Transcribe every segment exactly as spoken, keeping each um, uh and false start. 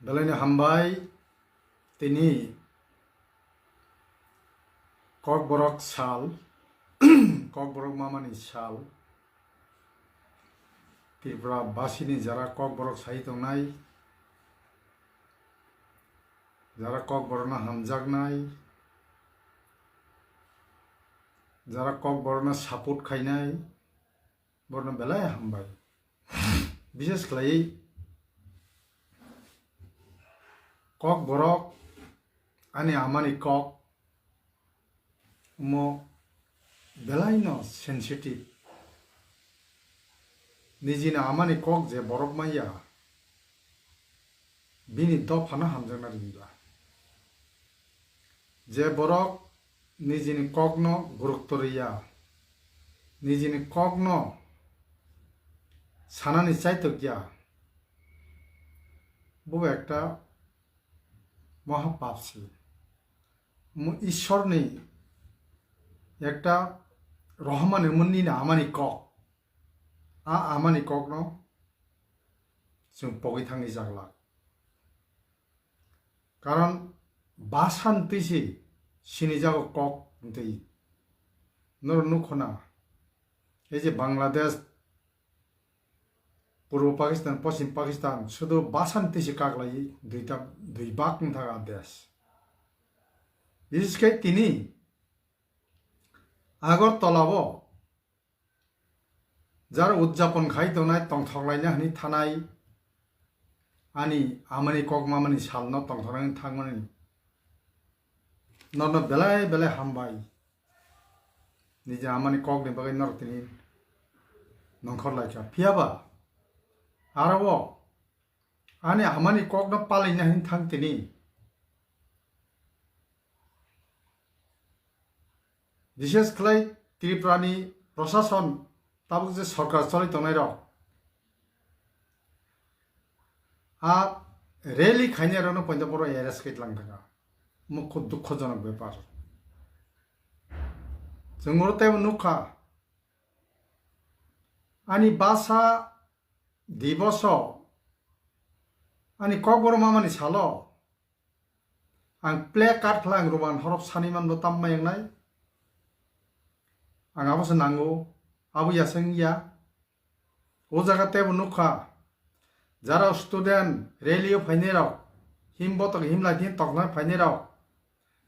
Belai no hambai, tini Kokborok sal, Kokborok mamani sal, Tripura basini jara Kokborok sai tongnai, jara Kokborokno hamjaknai, jara Kokborokno support khainai, borokno belai hambai. Bishes khlaiwi Kokborok ani amani kok omo belai no sensitive. Nijini amani kok je borok manya, bini dophano hamjakna ringya. Je borok nijini kokno gurukto rwya, nijini kokno sanani chaitokya, bo ekta moha pap se. Mo-, Ishorni ekta rohmani munni na amani kok. A amani kokno chwng pogwi thangwi jaglak. Karon basan twi se sinijago kok hwntwi. Norok nukho na, ei je Bangladesh, Purbo Pakistan, Poschim Pakistan, sudu basan twi se kaklai duita, dui bak wngthaka desh. Bises khe tini Agartala o jar udjapon khai tongnai, tongthok laina hwnwi thanai, ani amani kok mamani salno tongthok laina thangmani norno belai belai hambai. Niji amani kokni bagwi norok tini nongkhor laikha. Phiyaba aro o ani amani kokno palaina hwnwi thang tini. Bishes khlai Tripurani prosason, tabuk je sorkar choli tongnairok, a rally khainairokno poito borok arrest khe tlang thangkha. Omo khub dukhojonok bepar. Chwng oro teibo nukha, ani basa diboso, ani kokborok mamani salo, ang play card khlai ang Roman horop sani manbo tam mayang nai. Ang abo se nango, abo yaseng ya. O jaga teibo nukha, jara student rally o phainai rok, him botok him lai thin toknai phainai rok,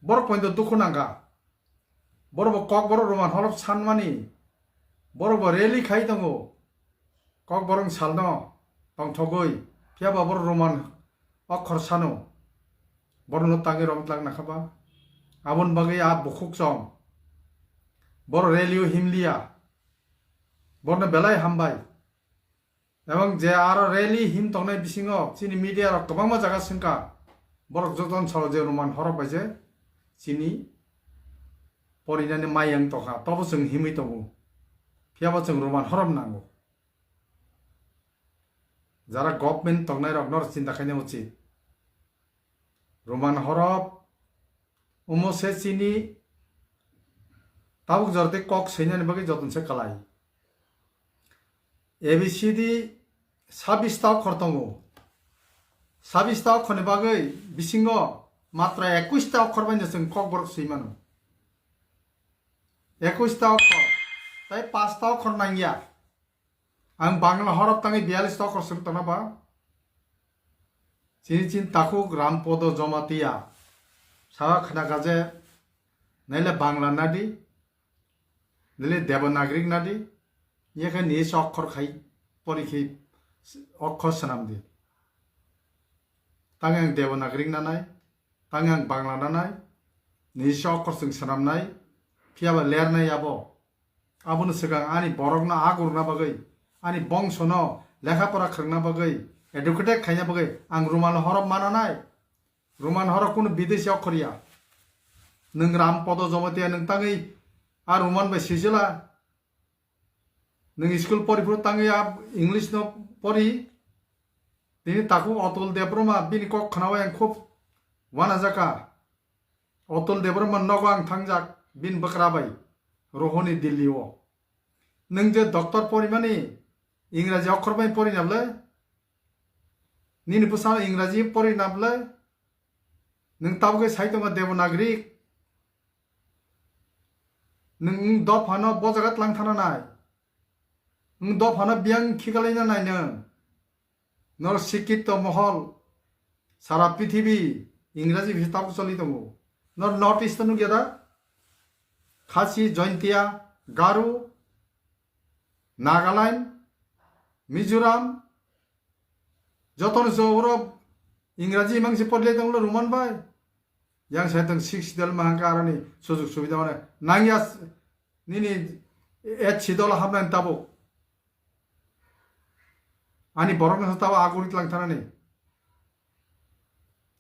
borok poito dukhu nangkha. Borok bo kokborok Roman horop sanmani, borok bo rally khai tongo. Kokborok salno tongthogwi, phiyaba borok Roman okhor sano, borokno tangwi romtlak nakha ba? Aboni bagwi a bukhuk chong, borok rally o himliya, borokno belai hambai. Ebong je aro rally him tongnai bisingo chini media rok kwbangma jaga swngkha, borok jotono sao je Roman horop bai je chini porinani mayang tongkha, tobo chwng himwi tongo, phiyaba chwng Roman horop nango. Jara government tongnai rok nor chinta khaina uchit. Roman horop omo se chini tabuk jora tei kok swinani bagwi joton se kwlai. A B C D sabbish ta okhor tongo. Sabbish ta okhorni bagwi bisingo matra ekush ta okhor bai no chwng kokborok swi mano. Ekush ta okhor, tai paanch ta okhor nangya. Ang Bangla horop tangwi biyalish ta okhor swng tongna ba? Chini chini takhuk Rampodo Jomatia. Sawa khna kha je, naile Bangla nadi, naile Devanagari nadi, yekhe nisa okhor khai, pori khe okhor swnam di. Tang ang Devanagari nanai, tang ang Bangla nanai, nisa okhor chwng swnamnai, phiyaba lernai abo. Aboni swkang ani borokno agurna bagwi, ani bongsono lekha pora khwrwngna bagwi, educated khaina bagwi ang Roman horop mananai. Roman horop kunu bidesi okhor ya. Nwng Rampodo Jomatia nwng tangwi a Roman bai sijila. Nwng school pori phuru tangwi a English no pori. Tini takhuk Atul Debbarma bini kok khnawi ang khub uanajak kha. Atul Debbarma nogo ang thangjak bini bwkra bai Rohini Delhi o. Nwng je doctor porimani Ingraji okhor bai porina bwle? Nini bwsano Ingraji pori na bwle? Nwng tabukhe sai tongo Devanagari. Nwng dophano bo jaga tlang thana nai. Nwng dophano biyang khikalai na nai nwng. Nor sikito mohol sara prithibi Ingraji bisi tabuk choli tongo. Nor North East nukya da? Khasi, Jaintia, Garo, Nagaland, Mizoram, jotono so oro Ingraji mangsi podle tonglo Roman bai. Yang sai tong six dal mahangka aroni sujug subida mane nangya s-, nini H C dol hapnani tabuk. Ani borok no tabo aguri tlang thanani.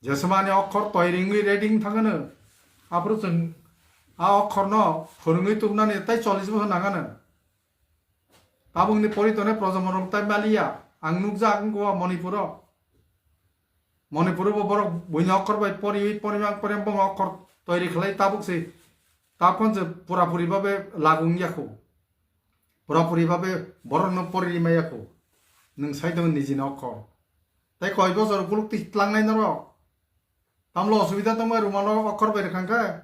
Jesmani okhor toiringwi reading thangano. Aphuru chwng a okhorno phwrwngwi tubnani tai chollish bochor nangano. Tabukni pori tongnai projomonrok tai maliya. Ang nukjak wngkha Manipuro. Manipuro bo borok buini okhor bai poriwi porimang porimang bongni okhor toiri khlai tabuk se. Tabukon se purapuri babe lagu wngya kho. Purapuri babe borokno pori maya kho. Nwng sai tongo nijini okhor. Tai koi bojor guluk twi tlangnai norok. Tamlo osubida tongbai Roman okhor bai rwkha khe.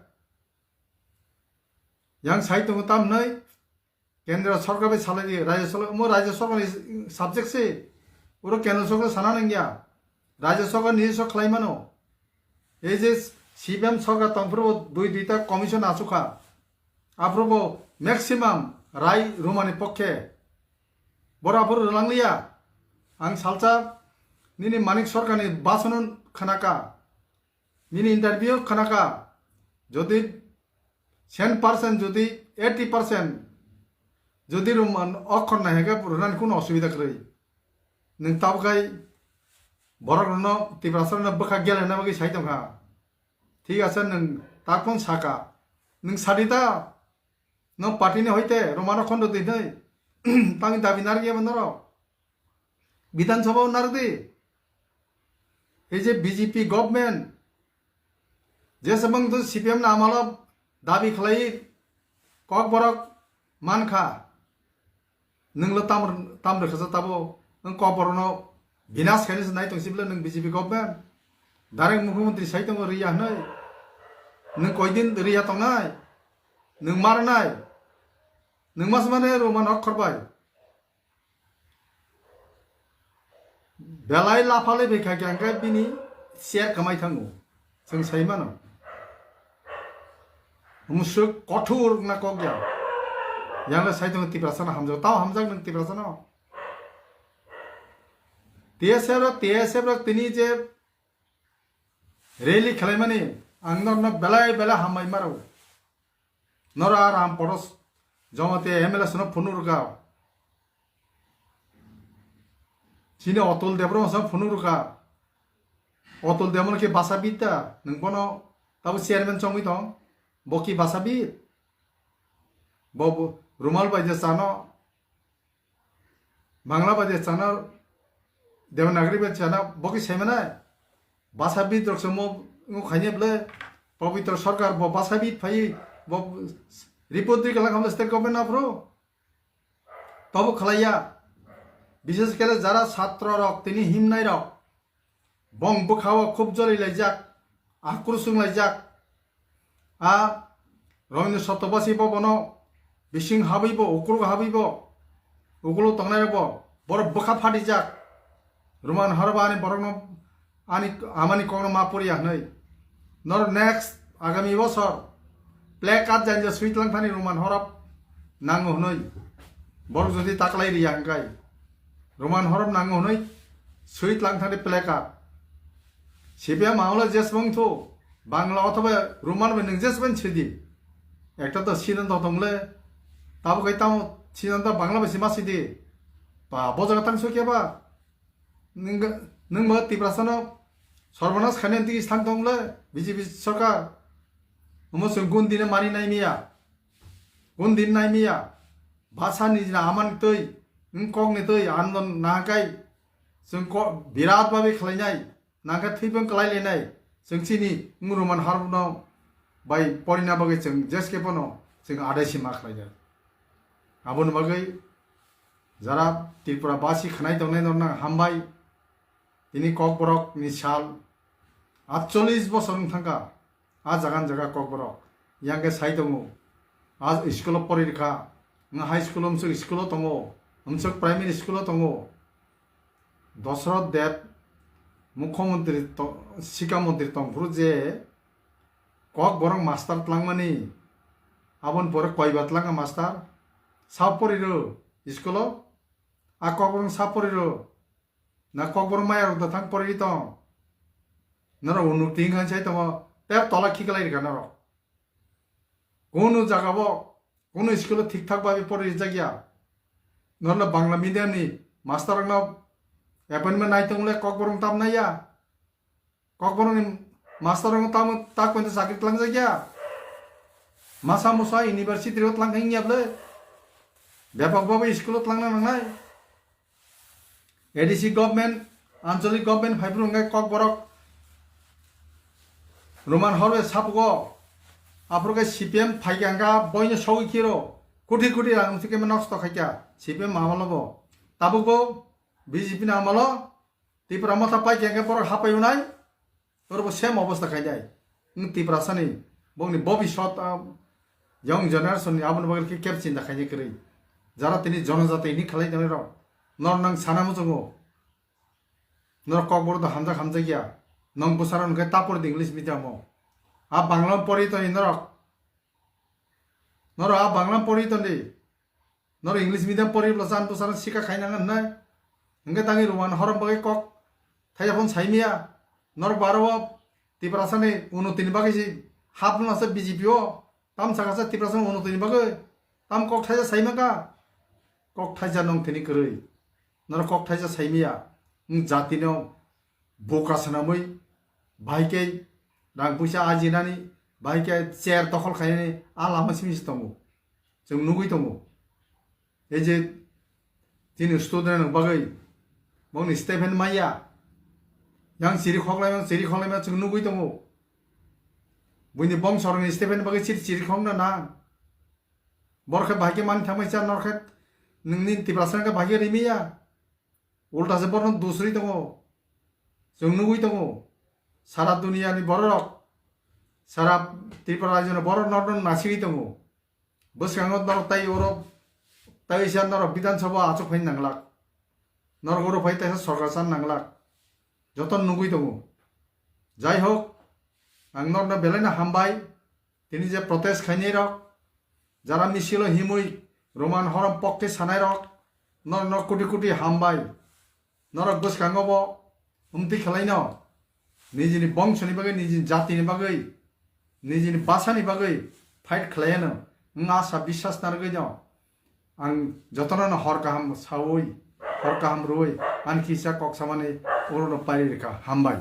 Yang sai tongo tamnai kendra sorkar bai salai di, rajya sorkar, omo rajya sorkar ni subject se. Oro kendra sorkar sana nangya. Rajya sorkar ni sok khlai mano. Ei je C P M sorkar tongphuru dui duita commission asukha. Aphuru bo maximum rai Romani pokkhe. Bora aphuru rwlangliya. Ang salsa nini Manik Sarkarni basono khnaka. Nini interview khnaka. Jodi cent percent jodi eighty percent jodi Roman okhor nai hake rwnani kuno osubida kwrwi. Nwng tabuk khai borok rwno Tiprasa rwno bwkha gelena bagwi sai tongkha. Thik ase nwng takphun saka. Nwng sadi ta? Nwng party ni hoite Romano khondo twi twi. Tang dabi narwk ya norok. Bidhan Sabha o narwk di. Ei je B J P government, je sebang to C P M na amalo dabi khlai kok borok mankha. Nwng lo tam, tam rwkha sa tabo, nwng kok borokno binas khaini se nai tong sibla nwng B J P government. Direct mukhyamantri sai tongo riya hwnwi. Nwng koidin riya tongnai? Nwng marnai? Nwng mas mane Roman okhor bai. Belai laphalai bai kha khe hwnkhe bini chair kwmai thango. Chwng sai mano. Musuk kothor na kok ya. Yang le sai tongo Tiprasa no hamjak. Tao hamjak nwng Tiprasa no. T S F rok, T S F rok tini je rally khlaimani ang norno belai belai hambai maro. Nora Ram Poros Jamatia M L A sono phunuk rwkha. Chini Atul Debbarma sono phunuk rwkha. Atul Debbarma khe basa bit da, nwng bono tabo chairman chongwi tong. Bo ki basa bit? Bo, bo rumal bai je chano, Bangla bai je chana, Devanagari bai chana, bo ki saimanai? Basa bit rok se mo, ngo khaine ble, Pabitra Sarkar bo basa bit phai, bo report dui kala khamle state government aphro. Tobo khlaiya. Bishes kele jara satro rok, tini himnai rok. Bong bwkhao khub joli laijak, akrusung laijak. A Rabindra Satyabasi bo bono bising habwi bo, ukuluk habwi bo, ukuluk tongnai bo, borok bwkha phatijak. Roman Horba ani borokno ani amani kokno ma poriya hwnwi. Nor next agami bosor play card janja swi tlang thani Roman Horop nango hwnwi. Borok jodi taklai riya hwnkhe Roman Horop nango hwnwi swi tlang thani play card. C P M amolo jesbong thu Bangla othoba Roman bai nwng jesbong sidi. Ekta to sinan to tongle. Tabo kai tamo sinan to Bangla bai sima sidi. Ba bojaga tang sokya ba. Nwng, nwng bo Tiprasano sorbonas khainani twi thang tong le B J P sarkar. Omo chwng gun dine mani nai miya. Gun din nai miya. Basa nijina amani twi, nwng kokni twi andon nahakai. Chwng ko-, birat babe khlainai. Nangkhe thwipeng kwlai lenai. Chwng chini nwng Roman Horpno bai porina bagwi chwng jeskhe phano chwng adai sima khlainai. Aboni bagwi jara Tripura basi khnai tongnai norna hambai. Tini Kokborok ni sal atchollis bosor wng thangkha. A jaga ni jaga Kokborok yang khe sai tongo. A school o pori rikha. Wng high school o wngsuk school o tongo. Wngsuk primary school o tongo. Dosroth Deb mukhyamantri to-, sikha mantri tongphuru je Kokborok master tlangmani, aboni pore koiba tlangkha master? Sa pori rw school o? A Kokborok sa pori rw? Na Kokborok maya rok da thang pori tong? Norok unuk ting khan sai tongo, tei tola khiklai rikha norok. Kunu jaga bo, kunu school o thik thak babe pori rijak ya. Norok Bangla medium ni master rok no appointment nai tong le Kokborok tam nai ya. Kokborok ni master rok tamo tak pente chakri tlang jak ya. Masa musa university rok tlang khe wng ya ble. Bebak babu school o tlang na nangnai. A D C government, anchalik government phai phuru hwnkhe Kokborok Roman horbe sapugo. Aphuru khe C P M phai khe hwnkha boino sogwi khiro. Koti koti rang wngsi khe nosto khaikha C P M amalo bo. Tabuk bo B J P ni amalo Tipra motha pai khe hwnkhe borok hapai unai. Oro bo same obostha khainai. Wng Tiprasa ni, bongni bobiswt, ah, young generation ni aboni bagwi khe kebo chinta khainai kwrwi. Jara tini jonojati hini khlai tongnai rok. Nor nang sana muchungo. Norok Kokborok do hamjak hamjak ya. Nong bwsarok hwnkhe tapor di English medium o. A Bangla pori toni norok. Norok a Bangla pori toni. Norok English medium pori bwsarok sikha khaina nang nai. Hwnkhe tangwi Roman horom bagwi kok thaisa phone saimiya. Norok baro o Tiprasa ni unoti ni bagwi si hap no se B J P o. Tam saka se Tiprasa ni unoti ni bagwi. Tam kok thaisa saima ka. Kok thaisa nong tini kwrwi. Norok kok thaisa saimiya. Wng jati no boka swnamwi, bahai khe rang puisa ajinani, bahai khe chair dokhol khainani a lama simi se tongo. Chwng nugwi tongo. Ei je chini student rok bagwi bongni stipend maya. Yang chiri khoklai mang, chiri khoklai mang chwng nugwi tongo. Buini bongso rokni stipend bagwi chiri chiri khokna nang. Borok khe bahai khe mani thangmai cha, norok khe nini Tiprasa khe bahai khe rimiya. Ulta se borno dusri tongo. Chwng nugwi tongo. Sara duniya ni borok, sara Tripura rajyo ni borok norok no nasigwi tongo. Bwskango norok tai oro, tai sa norok Bidhan Sabha achuk phai nanglak. Norok oro phai taisa sorkar chan nanglak. Joto nugwi tongo. Jai hok, ang norno belai no hambai. Tini je protest khainai rok, jara misil o himwi Roman horom pokhe sanai rok, norno koti koti hambai. Norok bwskango bo umtwi khwlaino, nijini bongso ni bagwi, nijini jati ni bagwi, nijini basa ni bagwi fight khwlaiano, wng asa biswas narwgwi no. Ang jotono no hor kaham sawi, hor kaham rwi, ani kisa kok samani oro no pari rikha, hambai.